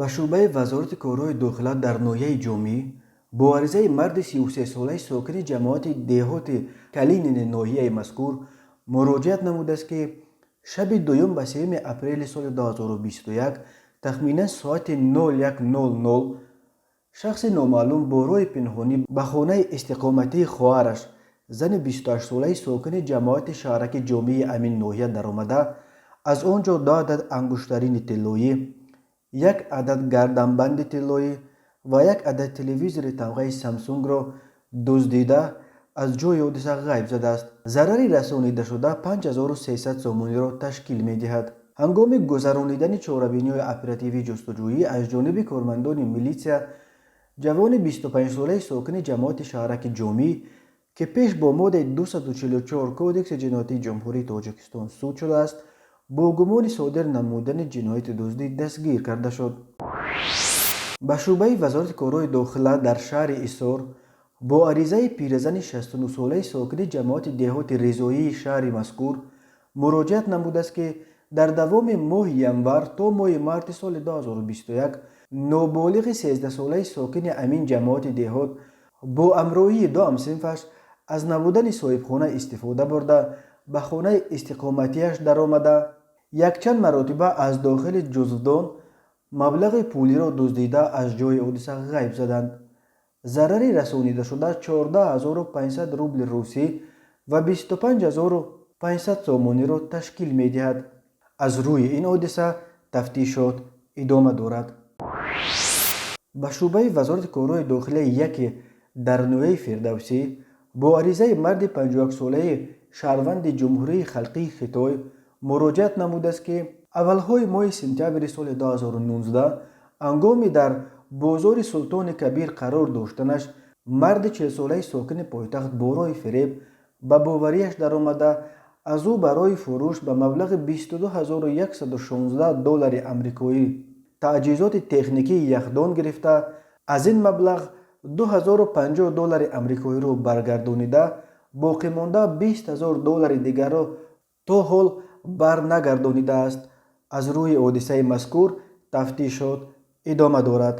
Ба шӯъбаи Вазорати корҳои дохила дар ноҳияи Ҷомӣ бо аризаи марди 33-солаи сокини ҷамоати деҳоти Калинини ноҳияи мазкур муроҷиат намудааст, ки шаби дуюм ба 3 апрели соли 2021 тахминан соати 01:00 шахси номаълум бо роҳи пинҳонӣ ба хонаи истиқоматии хоҳараш, зани 28-солаи сокини ҷамоати шаҳраки Ҷомии ҳамин ноҳия даромада, аз он ҷо ду адад ангуштарини тиллоӣ, як адад гарданбанди тиллоӣ ва як адад телевизори тамғаи Самсунгро дуздида, аз ҷойи ҳодиса ғайб задааст. Зарари расонидашуда 5300 сомониро ташкил медиҳад. Ҳангоми гузаронидани чорабиниҳои оперативӣ ҷустуҷӯӣ аз ҷониби кормандони милитсия ҷавони 25-солаи сокини ҷамоати шаҳраки Ҷомӣ, ки пеш бо моддаи 244 Кодекси ҷиноятии Ҷумҳурии Тоҷикистон суд шудааст, бо гумони содир намудани ҷинояти дуздӣ дастгир карда шуд. Ба шӯъбаи Вазорати корҳои дохила дар шаҳри Ҳисор бо аризаи пиразани 69-солаи сокини ҷамоати деҳоти Ризоии шаҳри мазкур муроҷиат намудааст, ки дар давоми моҳи январ то моҳи марти соли 2021 ноболиғи 13-солаи сокини ҳамин ҷамоати деҳот бо ҳамроҳии ду ҳамсинфаш аз набудани соҳибхона истифода бурда, ба хонаи истиқоматиаш даромада, якчанд маротиба аз дохили ҷузвдон маблағи пулиро дуздида, аз ҷойи ҳодиса ғайб заданд. Зарари расонидашуда 14 500 рубли русӣ ва 25 500 сомониро ташкил медиҳад. Аз рӯи ин ҳодиса тафтишот идома дорад. Ба шӯъбаи Вазорати корҳои дохилаи яке дар ноҳияи Фирдавсӣ бо аризаи марди 51-солаи шаҳрванди Ҷумҳурии Халқии Хитой муроҷиат намудааст, ки аввалҳои моҳи сентябри соли 2019 ҳангоми дар бозори Султони Кабир қарор доштанаш марди 40-солаи сокини пойтахт бо роҳи фиреб ба боварияш даромада, аз ӯ барои фурӯш ба маблағи 22 116 доллари амрикоӣ таҷҳизоти техникии яхдон гирифта, аз ин маблағ 2050 доллари амрикоиро баргардонида, боқимонда 20 000 доллари дигарро то ҳол барнагардонидааст. Аз рӯи ҳодисаи мазкур тафтишот идома дорад.